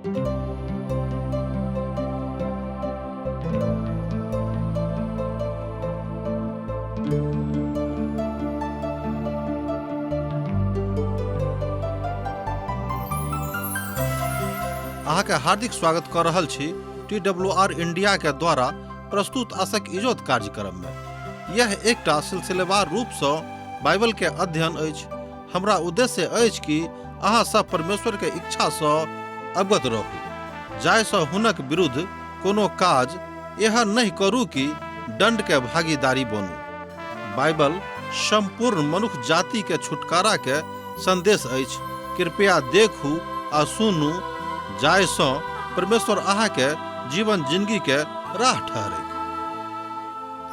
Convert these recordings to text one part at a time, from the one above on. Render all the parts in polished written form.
अहाँके हार्दिक स्वागत कऽ रहल छी टी डब्ल्यू आर इंडिया के द्वारा प्रस्तुत असक इजोत कार्यक्रम में। यह एकटा सिलसिलेवार रूप सँ बाइबल के अध्ययन अछि। हमरा उद्देश्य अछि कि अहाँ सब परमेश्वर के इच्छा सँ अवगत रहू, जाहि सँ हुनक विरुद्ध कोनो काज एहन नहि करू कि दंड के भागीदारी बनू। बाइबल संपूर्ण मनुख जाति के छुटकारा के संदेश अछि। कृपया देखू आ सुनू, जाहि सँ परमेश्वर अहाँ के जीवन जिंदगी के राह ठहरैक।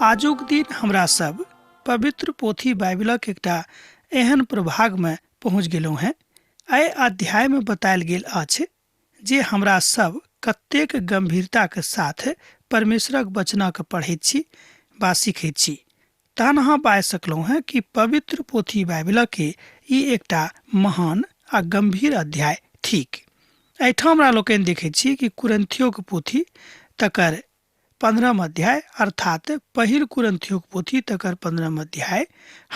आजुक दिन हमरा सब पवित्र पोथी बाइबिलक एकटा एहन प्रभागमे पहुँच गेलहुँ हेँ। एहि अध्यायमे बतायल गेल अछि जे हमरा सब कतेक गंभीरताक साथ परमेश्वरक वचनक पढ़ैत छी बा सीखैत छी। तहन अहाँ बाजि सकलहुँ हेँ कि पवित्र पोथी बाइबिलक के ई एकटा महान आ गंभीर अध्याय थिक। एहिठाम हमरा लोकनि देखैत छी कि कुरिन्थियोक पोथी तकर 15 अध्याय अर्थात पहिल कुरिन्थियोक पोथी तकर 15 अध्याय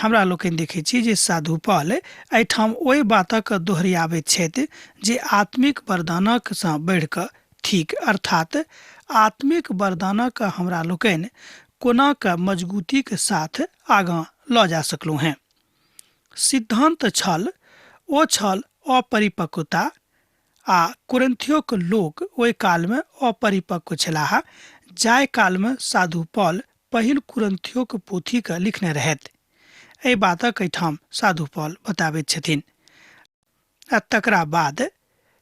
हमरा लोकनि देखैत छी जे साधु पॉल एहिठाम ओहि बातक दोहरियाबैत छथि जे आत्मिक वरदानक सँ बढ़ि कऽ थिक, अर्थात आत्मिक वरदानक हमरा लोकनि कोना कऽ मजगूतीक साथ आगाँ लऽ जा सकलहुँ हेँ। सिद्धान्त छल ओ छल अपरिपक्वता, आ कुरिन्थियोक लोक ओहि कालमे अपरिपक्व छलाह जाहि कालमे साधु पॉल पहिल कुरिन्थियोक पोथीके लिखने रहथि। एहि बातक एहिठाम साधु पॉल बताबैत छथिन। आ तकरा बाद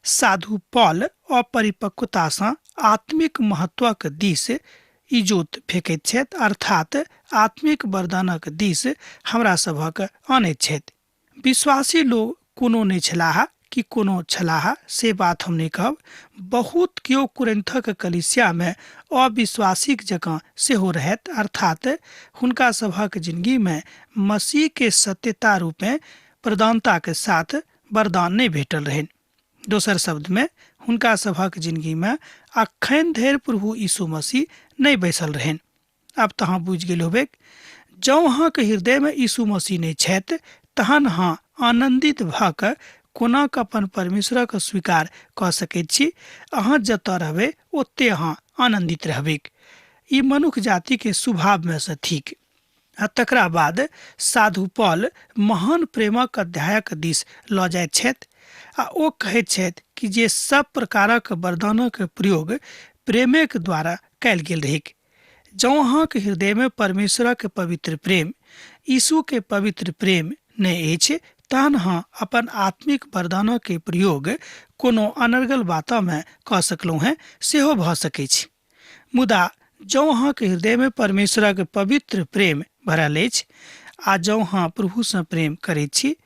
साधु पॉल अपरिपक्वतासँ आत्मिक महत्वक दिस इजोत फेकैत छथि, अर्थात आत्मिक वरदानक दिस हमरा सभक अनैत छथि। विश्वासी लोग कोनो नहि छलाह कि कोनो छलाह से बात हम नहि कहब। बहुत केओ कुरिन्थक कलीसियामे अविश्वासीक जकाँ सेहो रहथि, अर्थात हुनका सभक जिनगीमे मसीह के सत्यता रूपेँ प्रदानताक साथ वरदान नहि भेटल रहनि। दोसर शब्दमे हुनका सभक जिनगीमे अखन धरि प्रभु यीशु मसीह नहि बैसल रहनि। आब तऽ अहाँ बुझि गेल होबेक, जँ अहाँके हृदयमे यीशु मसीह नहि छथि तहन अहाँ आनन्दित भऽ कऽ कोना कऽ अपन परमेश्वरक स्वीकार कऽ सकैत छी। अहाँ जतऽ रहबै ओते अहाँ आनन्दित रहबैक। ई मनुख जातिके स्वभावमे सँ थिक। आ तकरा बाद साधु पॉल महान प्रेमक अध्यायक दिस लऽ जाइत छथि आ ओ कहैत छथि कि जे सब प्रकारक वरदानक प्रयोग प्रेमेक द्वारा कयल गेल रहैक। जँ अहाँक हृदयमे परमेश्वरक पवित्र प्रेम, यीशुके पवित्र प्रेम नहि अछि, तहन अहाँ अपन आत्मिक वरदानक प्रयोग कोनो अनर्गल बातमे कऽ सकलहुँ हेँ सेहो भऽ सकैछ। मुदा जँ अहाँक हृदयमे परमेश्वरक पवित्र प्रेम भरल अछि आ जँ अहाँ प्रभुसँ प्रेम करैत छी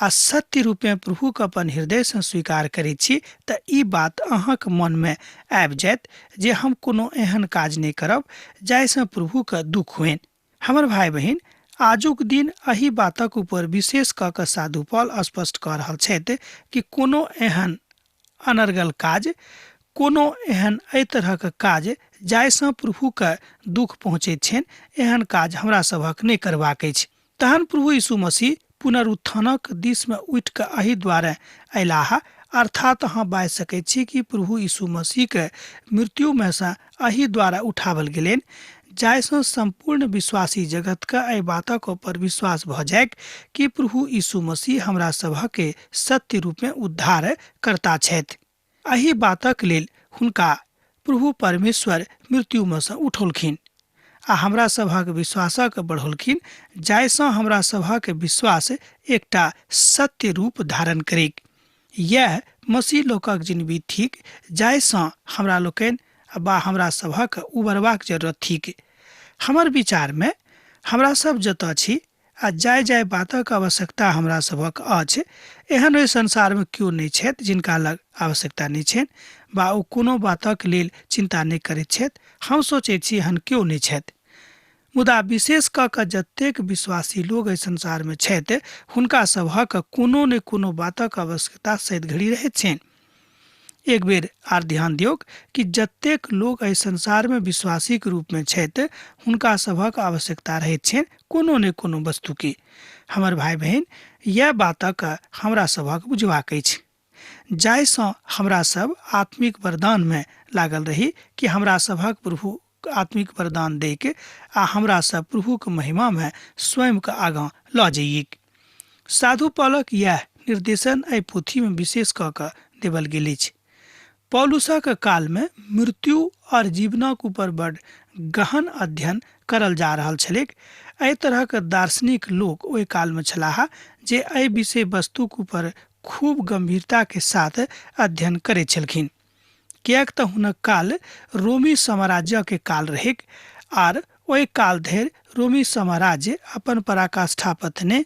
आ सत्य रूपेँ प्रभुके अपन हृदयसँ स्वीकार करैत छी तऽ ई बात अहाँक मनमे आबि जायत जे हम कोनो एहन काज नहि करब जाहिसँ प्रभुके दुःख होइन। हमर भाय बहिन, आजुक दिन एहि बातक ऊपर विशेष कऽ कऽ साधु पॉल स्पष्ट कऽ रहल छथि कि कोनो एहन अनर्गल काज, कोनो एहन एहि तरहक काज जाहिसँ प्रभुके दुःख पहुँचैत छनि, एहन काज हमरा सभक नहि करबाक अछि। तहन प्रभु यीशु मसीह पुनरुत्थानक दिसमे उठि कऽ एहि द्वारे अयलाह, अर्थात अहाँ बाजि सकैत छी कि प्रभु यीशु मसीहके मृत्युमे सँ एहि द्वारा उठाओल गेलनि, जाहिसँ सम्पूर्ण विश्वासी जगतके एहि बातक ऊपर विश्वास भऽ जाइक कि प्रभु यीशु मसीह हमरा सभके सत्य रूपेँ उद्धार कर्ता छथि। एहि बातक लेल हुनका प्रभु परमेश्वर मृत्युमे सँ उठौलखिन आ हमरा सभक विश्वासक बढ़ौलखिन, जाहिसँ हमरा सभक विश्वास एकटा सत्य रूप धारण करैक। यैह मसीह लोकक जिनगी थिक जाहिसँ हमरा लोकनि बा हमरा सभक उबरबाक जरूरत थिक। हमर विचारमे हमरा सब जतऽ छी आ जाहि जाहि बातक आवश्यकता हमरा सभक अछि, एहन ओहि संसारमे केओ नहि छथि जिनका लग आवश्यकता नहि छनि बा ओ कोनो बातक लेल चिन्ता नहि करैत छथि। हम सोचैत छी एहन केओ नहि छथि। मुदा विशेष कऽ कऽ जतेक विश्वासी लोक एहि संसारमे छथि हुनका सभक कोनो ने कोनो बातक आवश्यकता सैत घड़ी रहैत छनि। एक बेर आर ध्यान दियौक कि जतेक लोक एहि संसारमे विश्वासीके रूपमे छथि हुनका सभक आवश्यकता रहैत छनि कोनो ने कोनो वस्तुके। हमर भाइ बहिन, इएह बातक हमरा सभक बुझबाक अछि, जाहिसँ हमरा सब आत्मिक वरदानमे लागल रही कि हमरा सभक प्रभु आत्मिक वरदान दैके आ हमरा सब प्रभुके महिमामे स्वयंके आगाँ लऽ जइए। साधु पौलक इएह निर्देशन एहि पोथीमे विशेष कऽ कऽ देवल गेल अछि। पौलुसक कालमे मृत्यु और जीवनक ऊपर बड़ गहन अध्ययन करल जा रहल छलैक। एहि तरहक दार्शनिक लोक ओहि कालमे छलाह जे एहि विषय वस्तुक ऊपर खूब गंभीरताके साथ अध्ययन करैत छलखिन, किएक तऽ हुनक काल रोमी साम्राज्यके काल रहैक आर ओहि काल धरि रोमी साम्राज्य अपन पराकाष्ठा पथने,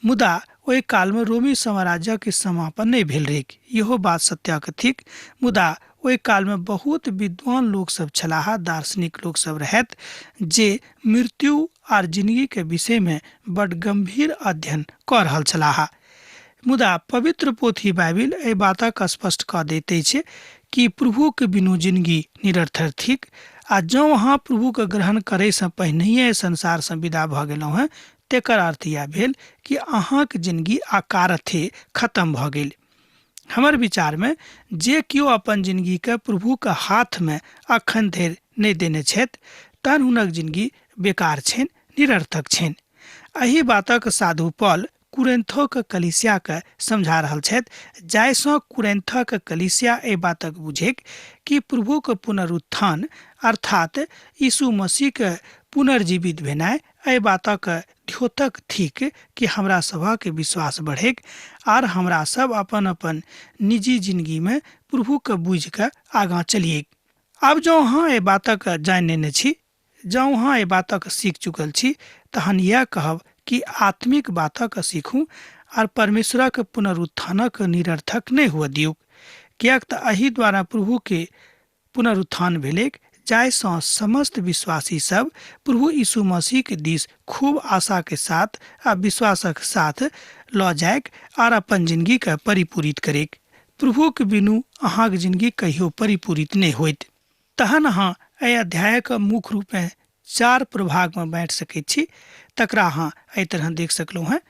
मुदा ओहि कालमे रोमी साम्राज्यके समापन नहि भेल रहैक, इहो बात सत्यक थिक। मुदा ओहि कालमे बहुत विद्वान लोकसभ छलाह, दार्शनिक लोकसभ रहथि जे मृत्यु आर जिंदगीके विषयमे बड गंभीर अध्ययन कऽ रहल छलाह। मुदा पवित्र पोथी बाइबिल एहि बातक स्पष्ट कऽ दैत अछि कि प्रभुके बिनु जिंदगी निरर्थक थिक, आ जँ अहाँ प्रभुके ग्रहण करैसँ पहिनहिए संसारसँ विदा भऽ गेलहुँ हेँ तेकर अर्थ इएह भेल कि अहाँके जिंदगी अकारथे खत्म भऽ गेल। हमर विचारमे जे केओ अपन जिंदगीके प्रभुके हाथमे अखन धरि नहि देने छथि तहन हुनक जिंदगी बेकार छनि, निरर्थक छनि। एहि बातक साधु पॉल कुरिन्थोक कलीसियाके समझा रहल छथि, जाहिसँ कुरिन्थक कलीसिया एहि बातक बुझैक कि प्रभुके पुनरुत्थान अर्थात यीशु मसीहके पुनर्जीवित भेनाइ एहि बातक द्योतक थिक कि हमरा सभक विश्वास बढ़ैक आर हमरा सब अपन अपन निजी जिंदगीमे प्रभुके बुझि कऽ आगाँ चलिए। आब जँ अहाँ एहि बातक जानि नेने छी, जँ अहाँ एहि बातक सीख चुकल छी, तहन इएह कहब कि आत्मिक बातक सीखू आर परमेश्वरक पुनरुत्थानक निरर्थक नहि हुअ दियौक, किएक तऽ एहि द्वारा प्रभुके पुनरुत्थान भेलैक, जाहिसँ समस्त विश्वासी सब प्रभु यीशु मसीहके दिस खूब आशाके साथ आ विश्वासक साथ लऽ जाइक आर अपन जिंदगीके परिपूरित करैक। प्रभुके बिनु अहाँके जिंदगी कहियो परिपूरित नहि होइत। तहन अहाँ एहि अध्यायक मुख्य रूपमे चार प्रभागमे बाँटि सकैत छी, तकरा अहाँ एहि तरह देख सकलहुँ हेँ।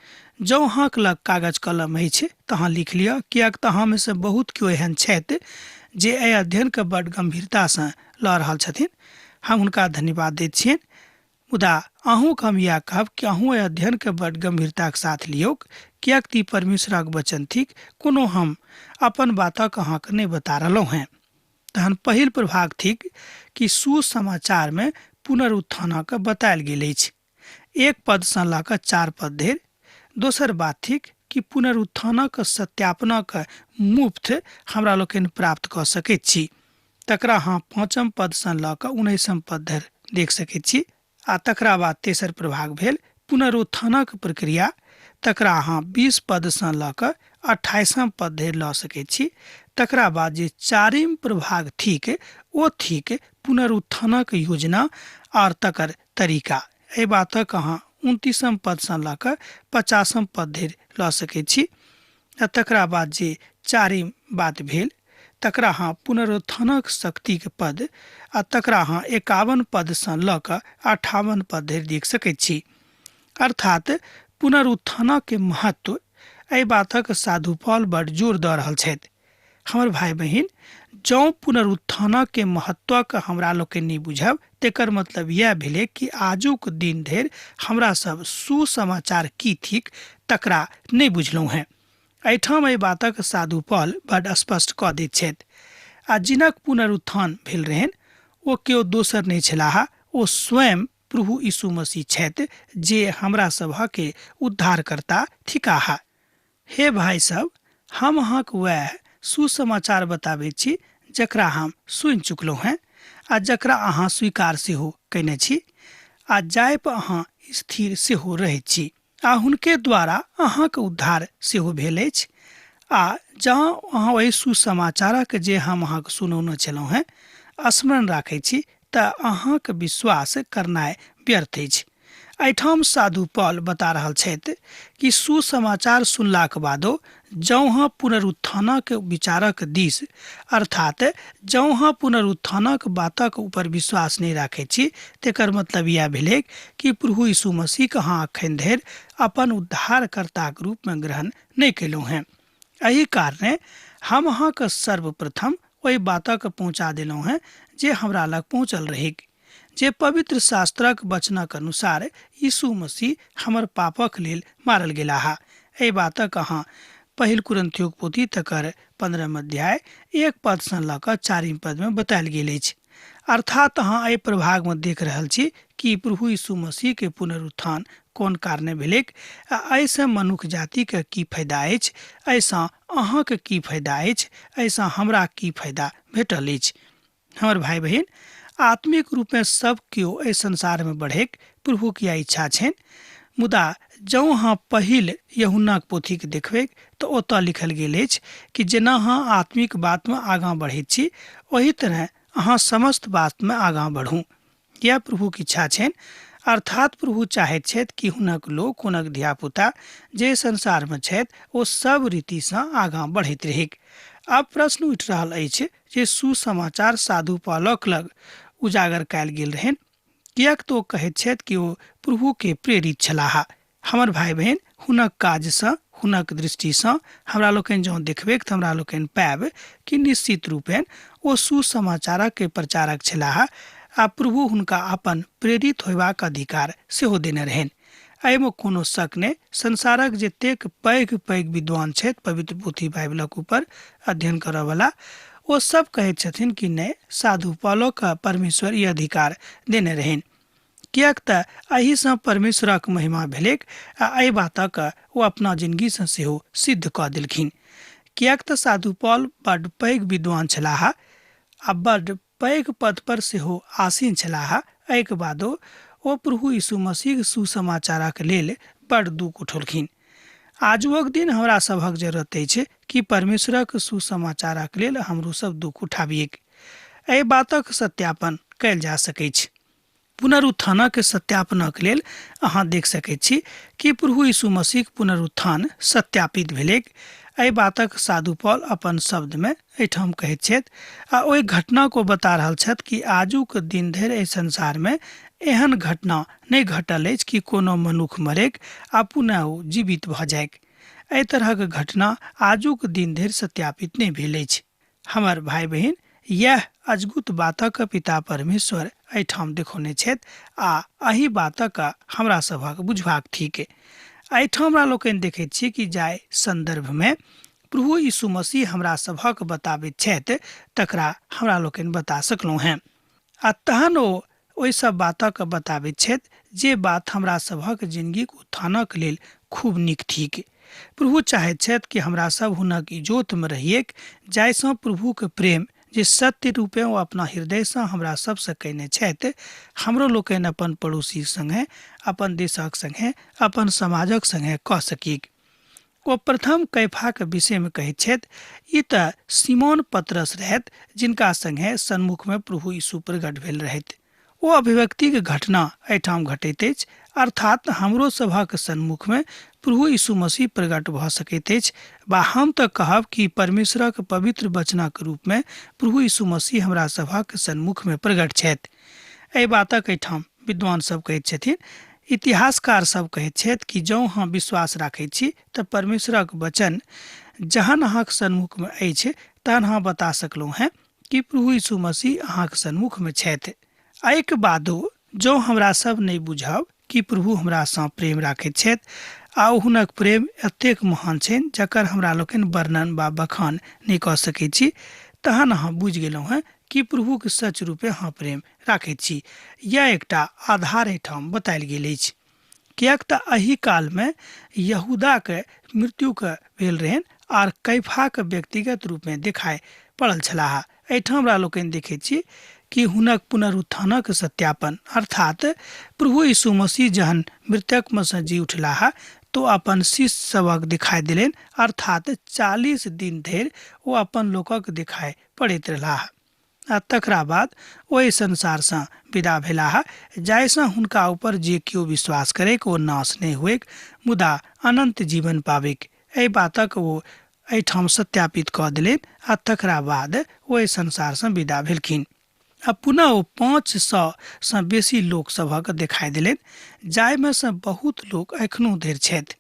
जँ अहाँके लग कागज कलम अछि तऽ अहाँ लिख लिअ, किएक तऽ अहाँमे सँ बहुत केओ एहन छथि जे एहि अध्ययनके बड गम्भीरतासँ लऽ रहल छथिन। हम हुनका धन्यवाद दैत छियनि। मुदा अहूँके हम इएह कहब कि अहूँ एहि अध्ययनके बड गम्भीरताके साथ लियौक, किएक तऽ ई परमेश्वरक वचन थिक, कोनो हम अपन बातक अहाँके नहि बता रहलहुँ हेँ। तहन पहिल प्रभाग थिक कि सुसमाचारमे पुनरुत्थानक बतायल गेल अछि, 1 पदसँ लऽ कऽ 4 पद धरि। दोसर बात थिक कि पुनरुत्थानक सत्यापनक मुफ्त हमरा लोकनि प्राप्त कऽ सकैत छी, तकरा अहाँ 5 पदसँ लऽ कऽ 19 पद धरि देख सकैत छी। आ तकरा बाद तेसर प्रभाग भेल पुनरुत्थानक प्रक्रिया, तकरा अहाँ 20 पदसँ लऽ कऽ 28 पद धरि लऽ सकैत छी। तकरा बाद जे चारिम प्रभाग थिक ओ थिक पुनरुत्थानक योजना आओर तकर तरीका। एहि बातक अहाँ 29 पदसँ लऽ कऽ 50 पद धरि लऽ सकैत छी। आ तकरा बाद जे चारिम बात भेल तकरा अहाँ पुनरुत्थानक शक्तिके पद आ तकरा अहाँ 51 पदसँ लऽ कऽ 58 पद धरि देख सकैत छी। अर्थात पुनरुत्थानक महत्व एहि बातक साधु पॉल बड जोर दऽ रहल छथि। हमर भाइ बहिन, जँ पुनरुत्थानक महत्वक हमरा लोकनि नहि बुझब तेकर मतलब इएह भेलै कि आजुक दिन धरि हमरा सब सुसमाचार की थिक तकरा नहि बुझलहुँ हेँ। एहिठाम एहि बातक साधु पॉल बड स्पष्ट कऽ दैत छथि। आ जिनक पुनरुत्थान भेल रहनि ओ केओ दोसर नहि छलाह, ओ स्वयं प्रभु यीशु मसीह छथि जे हमरा सभके उद्धारकर्ता थिकाह। हे भाइ सब, हम अहाँक वएह सुसमाचार बताबैत छी जकरा हम सुनि चुकलहुँ हेँ आ जकरा अहाँ स्वीकार सेहो कयने छी आ जाहि पर अहाँ स्थिर सेहो रहैत छी, आ हुनके द्वारा अहाँक उद्धार सेहो भेल अछि। आ जँ अहाँ ओहि सुसमाचारक जे हम अहाँके सुनौने छलहुँ हेँ स्मरण राखैत छी तऽ अहाँक विश्वास करनाइ व्यर्थ अछि। एहिठाम साधु पॉल बता रहल छथि कि सुसमाचार सुनलाक बादो जौं अहाँ पुनरुत्थानक विचारक दिस अर्थात जौं अहाँ पुनरुत्थानक बातक ऊपर विश्वास नहि राखैत छी, तेकर मतलब इएह भेलै कि प्रभु यीशु मसीहके अहाँ एखन धरि अपन उद्धारकर्ताक रूपमे ग्रहण नहि कयलहुँ हेँ। एहि कारणे हम अहाँके सर्वप्रथम ओहि बातक पहुँचा देलहुँ हेँ जे हमरा लग पहुँचल रहैक, जे पवित्र शास्त्रक वचनक अनुसार यीशु मसीह हमर पापक लेल मारल गेलाह। एहि बातक अहाँ पहिल कुरिन्थियोक पोथी तकर 15 अध्याय 1 पदसँ लऽ कऽ 4 पदमे बतायल गेल अछि। अर्थात अहाँ एहि प्रभागमे देख रहल छी कि प्रभु यीशु मसीह के पुनरुत्थान कोन कारणे भेलैक आ एहिसँ मनुख जातिके की फायदा अछि, एहिसँ अहाँके की फायदा अछि, एहिसँ हमरा की फायदा भेटल अछि। हमर भाई बहिन, आत्मिक रूपे सब केओ एहि संसारमे बढ़ैक प्रभुक इएह इच्छा छनि। मुदा जौं अहाँ पहिल यूहन्नाक पोथीके देखबै तऽ ओतऽ लिखल गेल अछि कि जेना अहाँ आत्मिक बातमे आगाँ बढ़ैत छी ओही तरह अहाँ समस्त बातमे आगाँ बढ़ू। यह प्रभुक इच्छा छनि। अर्थात प्रभु चाहैत छथि कि हुनक लोक, हुनक धियापुता जे संसारमे छथि ओ सब रीतिसँ आगाँ बढ़ैत रहैक। आब प्रश्न उठि रहल अछि जे सुसमाचार साधु पालक लग उजागर कयल गेल रहनि, किएक तऽ ओ कहैत छथि कि ओ प्रभुके प्रेरित छलाह। हमर भाई बहिन, हुनक काजसँ, हुनक दृष्टिसँ हमरा लोकनि जँ देखबै तऽ हमरा लोकनि पायब कि निश्चित रूपेण ओ सुसमाचारक प्रचारक छलाह आ प्रभु हुनका अपन प्रेरित होयबाक अधिकार सेहो देने रहनि। एहिमे कोनो शक नहि, संसारक जतेक पैघ पैघ विद्वान छथि पवित्र पोथी बाइबलक ऊपर अध्ययन करऽवला, ओ सब कहैत छथिन कि नहि, साधु पॉलोके परमेश्वर ई अधिकार देने रहनि, किएक तऽ एहिसँ परमेश्वरक महिमा भेलैक आ एहि बातक ओ अपना जिनगीसँ सेहो सिद्ध कऽ देलखिन। किएक तऽ साधु पॉल बड्ड पैघ विद्वान छलाह आ बड्ड पैघ पद पर सेहो आसीन छलाह। एहिके बादो ओ प्रभु यीशु मसीह सुसमाचारक लेल बड्ड दुःख उठौलखिन। आजुक दिन हमरा सभक जरूरत अछि कि परमेश्वरक सुसमाचारक लेल हमरो सब दुःख उठाबियैक। एहि बातक सत्यापन कयल जा सकैछ। पुनरुत्थानक सत्यापनक लेल अहाँ देख सकैत छी कि प्रभु यीशु मसीहक पुनरुत्थान सत्यापित भेलैक। एहि बातक साधु पॉल अपन शब्दमे एहिठाम कहैत छथि आ ओहि घटना को बता रहल छथि कि आजुक दिन धरि एहि संसारमे एहन घटना नहि घटल अछि कि कोनो मनुख मरैक आ पुनः ओ जीवित भऽ जाइक। एहि तरहक घटना आजुक दिन धरि सत्यापित नहि भेल अछि। हमर भाई बहिन, यह अजगुत बातक पिता परमेश्वर एहिठाम देखौने छथि आ एहि बातक हमरा सभक बुझबाक थिक। एहिठाम हमरा लोकनि देखैत छी कि जाहि संदर्भमे प्रभु यीशु मसीह हमरा सभक बताबैत छथि तकरा हमरा लोकनि बता सकलहुँ हेँ। आ तहन ओ ओहि सब बातक बताबैत छथि जे बात हमरा सभक जिनगीक उत्थानक लेल खूब नीक थिक। प्रभु चाहैत छथि कि हमरा सब हुनक इजोतमे रहिएक, जाहिसँ प्रभुक प्रेम जे सत्य रूपे ओ अपना हृदयसँ हमरा सबसँ कयने छथि, हमरो लोकनि अपन पड़ोसी संगे, अपन देशक संगे, अपन समाजक संगे कऽ सकीक। ओ प्रथम कैफाक विषयमे कहैत छथि, ई तऽ सिमोन पतरस रहथि जिनका संगे सन्मुखमे प्रभु यीशु प्रकट भेल रहथि। ओ अभिव्यक्तिक घटना एहिठाम घटैत अछि, अर्थात हमरो सभक सन्मुखमे प्रभु यीशु मसीह प्रकट भऽ सकैत अछि, वा हम तऽ कहब कि परमेश्वरक पवित्र वचनक रूपमे प्रभु यीशु मसीह हमरा सभक सन्मुखमे प्रकट छथि। एहि बातक एहिठाम विद्वान सब कहैत छथिन, इतिहासकार सब कहैत छथि कि जौं अहाँ विश्वास राखैत छी तऽ परमेश्वरक वचन जहन अहाँक सन्मुखमे अछि तहन अहाँ बता सकलहुँ हेँ कि प्रभु यीशु मसीह अहाँक सन्मुखमे छथि। एहिके बादो जौं हमरा सब नहि बुझब कि प्रभु हमरासँ प्रेम राखैत छथि आ हुनक प्रेम एतेक महान छनि जकर हमरा लोकनि वर्णन वा बखान नहि कऽ सकैत छी, तहन अहाँ बुझि गेलहुँ हेँ कि प्रभुक सच रूपे अहाँ प्रेम राखैत छी। यैह एकटा आधार एहिठाम बतायल गेल अछि। किएक तऽ एहि कालमे यहूदाक मृत्युक भेल रहनि आर कैफाक व्यक्तिगत रूपमे देखाइ पड़ल छलाह। एहिठाम हमरा लोकनि देखैत छी कि हुनक पुनरुत्थानक सत्यापन अर्थात प्रभु यीशु मसीह जहन मृतकमे सँ जी उठलाह तो अपन शिष्य सभक दिखाई देलनि, अर्थात 40 दिन धरि ओ अपन लोकक दिखाई पड़ैत रहलाह आ तकरा बाद ओहि संसारसँ विदा भेलाह, जाहिसँ हुनका ऊपर जे केओ विश्वास करैक ओ नाश नहि होइक मुदा अनंत जीवन पाबिक। एहि बातक ओ एहिठाम सत्यापित कऽ देलनि आ तकरा बाद ओ एहि संसारसँ विदा भेलखिन। आ पुनः ओ 500 सँ बेसी लोक सभक देखाइ देलनि, जाहिमे सँ बहुत लोक एखनो धरि छथि,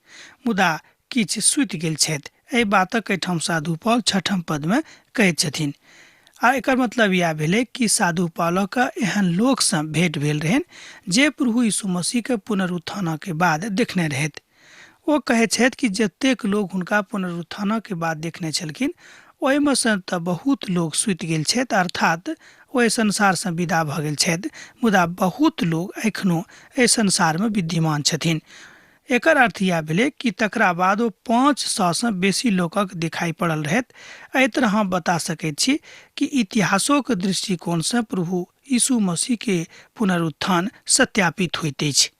मुदा किछु सुति गेल छथि। एहि बातक एहिठाम साधु पॉल 6 पदमे कहैत छथिन। आ एकर मतलब इएह भेलै कि साधु पॉलक एहन लोकसँ भेंट भेल रहनि जे प्रभु यीशु मसीहके पुनरुत्थानके बाद देखने रहथि। ओ कहैत छथि कि जतेक लोक हुनका पुनरुत्थानके बाद देखने छलखिन ओहिमे सँ तऽ बहुत लोक सुति गेल छथि, अर्थात ओ एहि संसारसँ विदा भऽ गेल छथि, मुदा बहुत लोक एखनो एहि संसारमे विद्यमान छथिन। एकर अर्थ इएह भेलै कि तकरा बाद ओ 500 सँ बेसी लोकक दिखाई पड़ल रहैत। एहि तरह हम बता सकैत छी कि इतिहासोके दृष्टिकोणसँ प्रभु यीशु मसीहके पुनरुत्थान सत्यापित होइत अछि।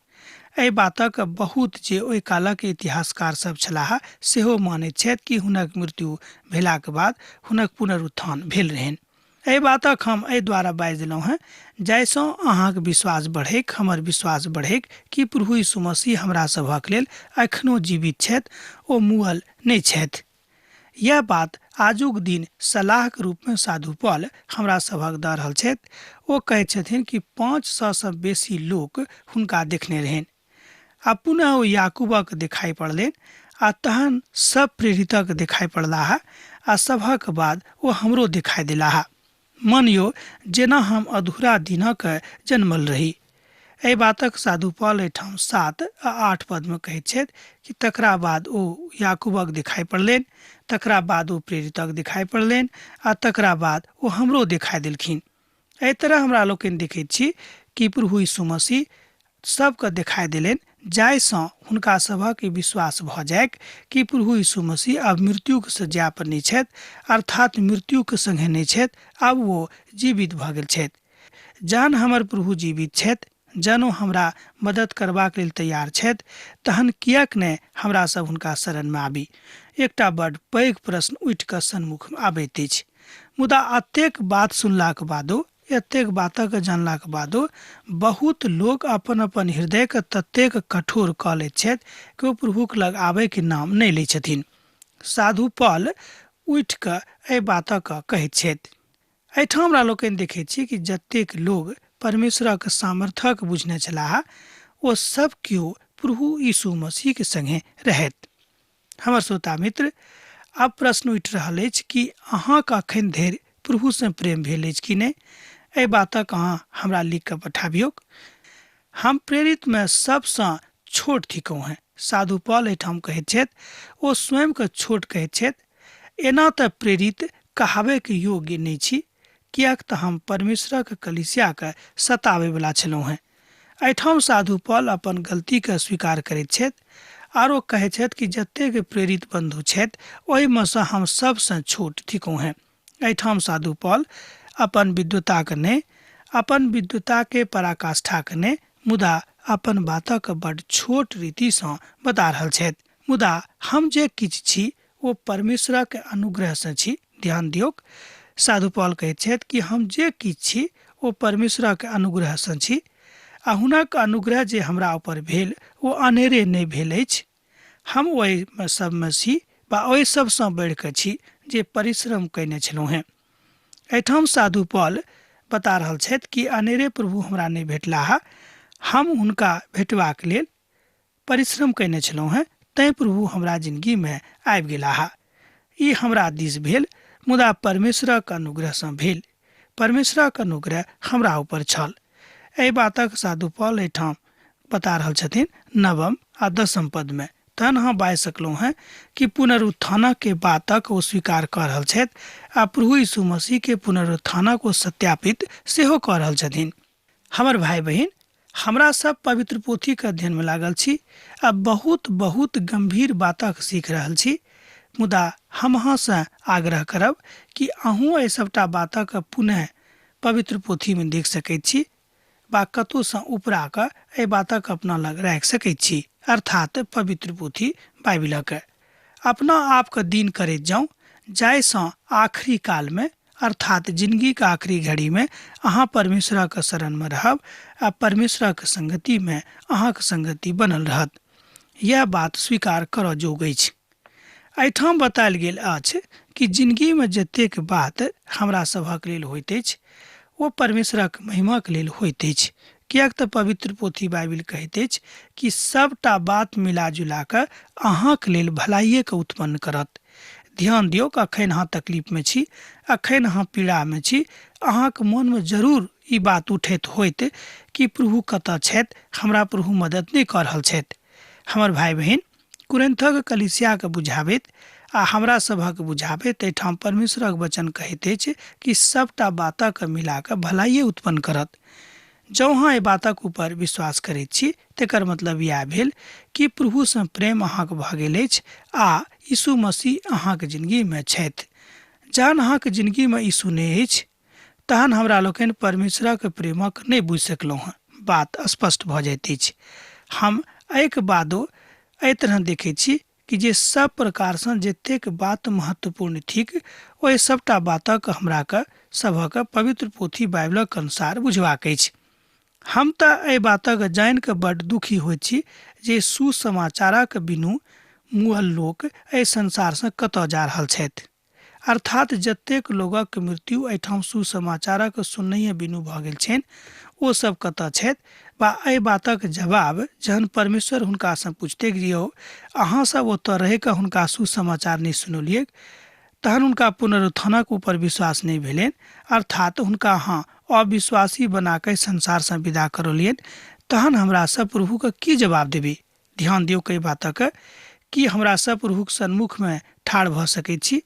एहि बातक बहुत जे ओहि कालक इतिहासकार सब छलाह सेहो मानैत छथि कि हुनक मृत्यु भेलाक बाद हुनक पुनरुत्थान भेल रहनि। एहि बातक हम एहि द्वारा बाजि देलहुँ हेँ जाहिसँ अहाँक विश्वास बढ़ैक, हमर विश्वास बढ़ैक कि प्रभु यीशु मसीह हमरा सभक लेल एखनो जीवित छथि, ओ मुअल नहि छथि। यह बात आजुक दिन सलाहके रूपमे साधु पॉल हमरा सभक दऽ रहल छथि। ओ कहैत छथिन कि 500 सँ बेसी लोक हुनका देखने रहनि। आ पुनः ओ याकूबक देखाइ पड़लनि आ तहन सब प्रेरितक देखाइ पड़लाह आ सभक बाद ओ हमरो देखाइ देलाह। मानियो जेना हम अधूरा दिनक जन्मल रही। एहि बातक साधु पॉल एहिठाम 7 आ 8 पदमे कहैत छथि कि तकरा बाद ओ याकूबक देखाइ पड़लनि, तकरा बाद ओ प्रेरितक देखाइ पड़लनि आ तकरा बाद ओ हमरो देखाइ देलखिन। एहि तरह हमरा लोकनि देखैत छी कि प्रभु यीशु मसीह सबके देखाइ देलनि जाहिसँ हुनका सभक ई विश्वास भऽ जाइक कि प्रभु यीशु मसीह आब मृत्युके सज्जा पर नहि छथि, अर्थात मृत्युके संगे नहि छथि, आब ओ जीवित भऽ गेल छथि। जहन हमर प्रभु जीवित छथि, जहन ओ हमरा मदद करबाक लेल तैयार छथि, तहन किएक नहि हमरा सब हुनका शरणमे आबी? एकटा बड पैघ प्रश्न उठि कऽ सन्मुखमे आबैत अछि। मुदा एतेक बात सुनलाक बादो, एतेक बातक जानलाक बादो बहुत लोक अपन अपन हृदयके ततेक कठोर कऽ लैत छथि कि ओ प्रभुक लग आबयके नाम नहि लै छथिन। साधु पॉल उठि कऽ एहि बातक कहैत छथि। एहिठाम हमरा लोकनि देखैत छी कि जतेक लोग परमेश्वरक सामर्थ्यक बुझने छलाह ओ सब केओ प्रभु यीशु मसीहके संगे रहैत। हमर श्रोता मित्र, आब प्रश्न उठि रहल अछि कि अहाँके अखन धरि प्रभुसँ प्रेम भेल अछि कि नहि? एहि बातक अहाँ हमरा लिख कऽ पठाबियौक। हम प्रेरितमे सबसँ छोट थिकहुँ हेँ। साधु पॉल एहिठाम कहैत छथि, ओ स्वयंके छोट कहैत छथि। एना तऽ प्रेरित कहाबैके योग्य नहि छी, किएक तऽ हम परमेश्वरक कलीसियाके सताबैवला छलहुँ हेँ। एहिठाम साधु पॉल अपन गलतीके स्वीकार करैत छथि आर ओ कहैत छथि कि जतेक प्रेरित बन्धु छथि ओहिमे सँ हम सबसँ छोट थिकहुँ हेँ। एहिठाम साधु पॉल अपन विद्वताके नहि, अपन विद्वताके पराकाष्ठाके नहि, मुदा अपन बातक बड छोट रीतिसँ बता रहल छथि। मुदा हम जे किछु छी ओ परमेश्वरक अनुग्रहसँ छी। ध्यान दियौक, साधु पॉल कहैत छथि कि हम जे किछु छी ओ परमेश्वरक अनुग्रहसँ छी आ हुनक अनुग्रह जे हमरा ऊपर भेल ओ अनेरे नहि भेल अछि। हम ओहि सबमे छी वा ओहि सबसँ बढ़ि कऽ छी जे परिश्रम कयने छलहुँ हेँ। एहिठाम साधु पॉल बता रहल छथि कि अनेरे प्रभु हमरा नहि भेटलाह, हम हुनका भेटबाक लेल परिश्रम कयने छलहुँ हेँ, तैँ प्रभु हमरा जिनगीमे आबि गेलाह। ई हमरा दिस भेल, मुदा परमेश्वरक अनुग्रहसँ भेल। परमेश्वरक अनुग्रह हमरा ऊपर छल। एहि बातक साधु पॉल एहिठाम बता रहल छथिन 9 आ 10 पदमे। तहन अहाँ बाजि सकलहुँ हेँ कि पुनरुत्थानके बातक ओ स्वीकार कऽ रहल छथि आ प्रभु यीशु मसीहके पुनरुत्थानक ओ सत्यापित सेहो कऽ रहल छथिन। हमर भाइ बहिन, हमरा सब पवित्र पोथीके अध्ययनमे लागल छी आ बहुत बहुत गम्भीर बातक सीख रहल छी, मुदा हम अहाँसँ आग्रह करब कि अहूँ एहि सबटा बातक पुनः पवित्र पोथीमे देख सकैत छी वा कतहुसँ उपरा कऽ एहि बातक अपना लग राखि सकैत छी, अर्थात पवित्र पोथी बाइबिलक। अपना आपके दीन करैत जाउ, जाहिसँ आखिरी कालमे अर्थात जिनगीके आखिरी घड़ीमे अहाँ परमेश्वरक शरणमे रहब आ परमेश्वरक संगतिमे अहाँक संगति बनल रहत। यह बात स्वीकार करऽ जोग अछि। एहिठाम बतायल गेल अछि कि जिनगीमे जतेक बात हमरा सभक लेल होइत अछि ओ परमेश्वरक महिमाक लेल होइत अछि, किएक तऽ पवित्र पोथी बाइबिल कहैत अछि कि सबटा बात मिला-जुला कऽ अहाँक लेल भलाइएके उत्पन्न करत। ध्यान दियौक, अखन अहाँ तकलीफमे छी, अखन अहाँ पीड़ामे छी, अहाँक मोनमे जरूर ई बात उठैत होइत कि प्रभु कतऽ छथि, हमरा प्रभु मदद नहि कऽ रहल छथि। हमर भाय बहिन, कुरिन्थक कलीसियाके बुझाबैत आ हमरा सभक बुझाबैत एहिठाम परमेश्वरक वचन कहैत अछि कि सबटा बातक मिला कऽ भलाइए उत्पन्न करत। जँ अहाँ एहि बातक ऊपर विश्वास करैत छी तेकर मतलब इएह भेल कि प्रभुसँ प्रेम अहाँक भऽ गेल अछि आ यीशु मसीह अहाँक जिनगीमे छथि। जहन अहाँक जिनगीमे यीशु नहि अछि तहन हमरा लोकनि परमेश्वरक प्रेमक नहि बुझि सकलहुँ हँ। बात स्पष्ट भऽ जाइत अछि। हम एहिक बादो एहि तरह देखैत छी कि जे सब प्रकारसँ जतेक बात महत्वपूर्ण थिक ओहि सबटा बातक हमराक सभक पवित्र पोथी बाइबलक अनुसार बुझबाक अछि। हम तऽ एहि बातक जानि कऽ बड्ड दुखी होइत छी जे सुसमाचारक बिनु मुअल लोक एहि संसारसँ कतऽ जा रहल छथि। अर्थात् जतेक लोकक मृत्यु एहिठाम सुसमाचारक सुननहिये बिनु भऽ गेल छनि, ओ सभ कतऽ छथि? वा एहि बातक जवाब जहन परमेश्वर हुनका सँ पुछतैक जे यौ, अहाँ सभ ओतऽ रहि कऽ हुनका सुसमाचार नहि सुनौलिऐक? तहन हुनका पुनरुत्थानक ऊपर विश्वास नहि भेलनि, अर्थात् हुनका अहाँ अविश्वासी बना कऽ संसार सँ विदा करौलियनि, तहन हमरा सभ प्रभुक की जवाब देबै? ध्यान दियौक एहि बातक, की हमरा सभ प्रभुक सन्मुख मे ठाढ़ भऽ सकैत छी?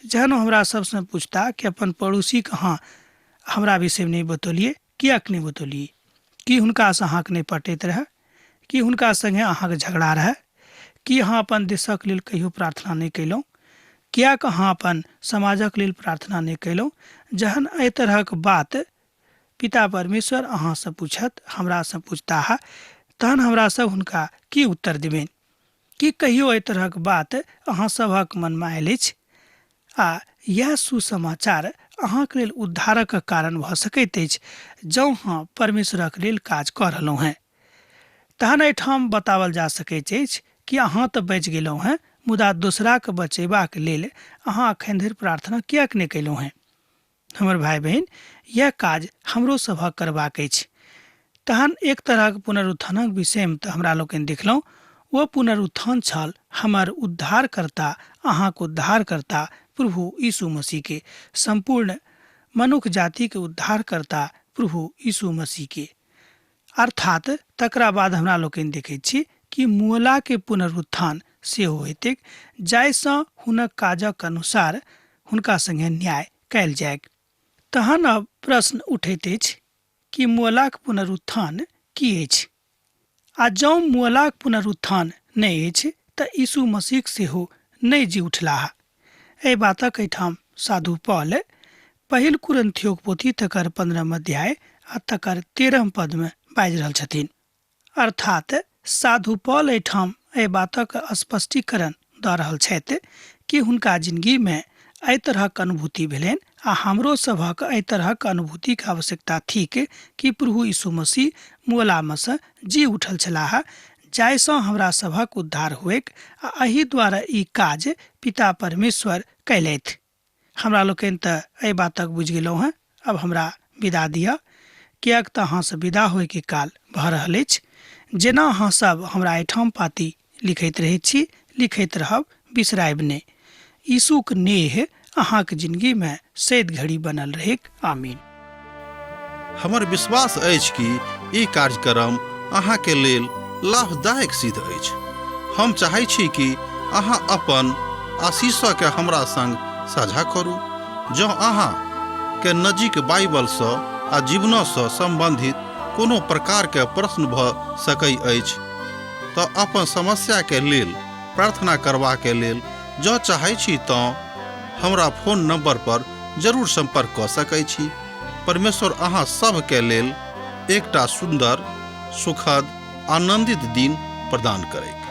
जहन ओ हमरा सभ सँ पुछताह कि अपन पड़ोसीक अहाँ हमरा विषय मे नहि बतौलियै, किएक नहि बतौलियै? की हुनका सँ अहाँक नहि पटैत रहए? की हुनका संगे अहाँक झगड़ा रहए? की अहाँ अपन देशक लेल कहियो प्रार्थना नहि कयलहुँ? किएक अहाँ अपन समाजक लेल प्रार्थना नहि कयलहुँ? जहन एहि तरहक बात पिता परमेश्वर अहाँ सँ पूछत, हमरा सँ पूछताह, तहन हमरा सब हुनका की उत्तर देबनि? की कहियो एहि तरहक बात अहाँ सभक मन मे आयल अछि? आ यैह सुसमाचार अहाँक लेल उद्धारक कारण भऽ सकैत अछि जँ अहाँ परमेश्वरक लेल काज कऽ रहलहुँ हेँ। तहन एहिठाम बताओल जा सकैत अछि कि अहाँ तऽ बचि गेलहुँ हेँ, मुदा दोसराक बचेबाक लेल अहाँ अखन धरि प्रार्थना किएक नहि कयलहुँ हेँ? हमर भाय बहिन, यैह काज हमरो सभक करबाक अछि। तहन एक तरहक पुनरुत्थानक विषयमे तऽ हमरा लोकनि देखलहुँ, ओ पुनरुत्थान छल हमर उद्धारकर्ता, अहाँक उद्धारकर्ता प्रभु यीशु मसीह के, सम्पूर्ण मनुख जातिक उद्धारकर्ता प्रभु यीशु मसीह के। अर्थात् तकरा बाद हमरा लोकनि देखैत छी कि मुअला के पुनरुत्थान सेहो हेतैक जाहि सँ हुनक काजक अनुसार हुनका संगे न्याय कयल जाइक। तहन आब प्रश्न उठैत अछि कि मुअलाक पुनरुत्थान की अछि? आ जौं मुअलाक पुनरुत्थान नहि अछि तऽ यीशु मसीह सेहो नहि जी उठलाह। एहि बातक एहिठाम साधु पॉल पहिल कुरिन्थियोक पोथी तकर 15 अध्याय आ तकर 13 पदमे बाजि रहल छथिन। अर्थात् साधु पॉल एहिठाम एहि बातक स्पष्टीकरण दऽ रहल छथि कि हुनका जिनगीमे एहि तरहक अनुभूति भेलनि आ हमरो सभक एहि तरहक अनुभूतिक आवश्यकता थिक कि प्रभु यीशु मसीह मुअलामे सँ जी उठल छलाह जाहिसँ हमरा सभक उद्धार होइक आ एहि द्वारा ई काज पिता परमेश्वर कयलथि। हमरा लोकनि तऽ एहि बातक बुझि गेलहुँ हेँ। आब हमरा विदा दिअ, किएक तँ अहाँसँ विदा होइके काल भऽ रहल अछि। जेना अहाँ सभ हमरा एहिठाम पाती लिखैत रहैत छी, लिखैत रहब, बिसरायब नहि। यीशुक नेह अहाँक जिनगीमे सैद घड़ी बनल रहैक। आमीन। हमर विश्वास अछि कि ई कार्यक्रम अहाँके लेल लाभदायक सिद्ध अछि। हम चाहै छी कि अहाँ अपन आशीषके हमरा संग साझा करू। जँ अहाँ के नजीक बाइबलसँ आ जीवनसँ सम्बन्धित कोनो प्रकारके प्रश्न भऽ सकै अछि तऽ अपन समस्याके लेल प्रार्थना करबाके लेल जँ चाहै छी तँ हमरा फोन नंबर पर जरूर संपर्क कऽ सकै छी। परमेश्वर अहाँ सभके लेल एकटा सुन्दर, सुखद, आनंदित दिन प्रदान करैक।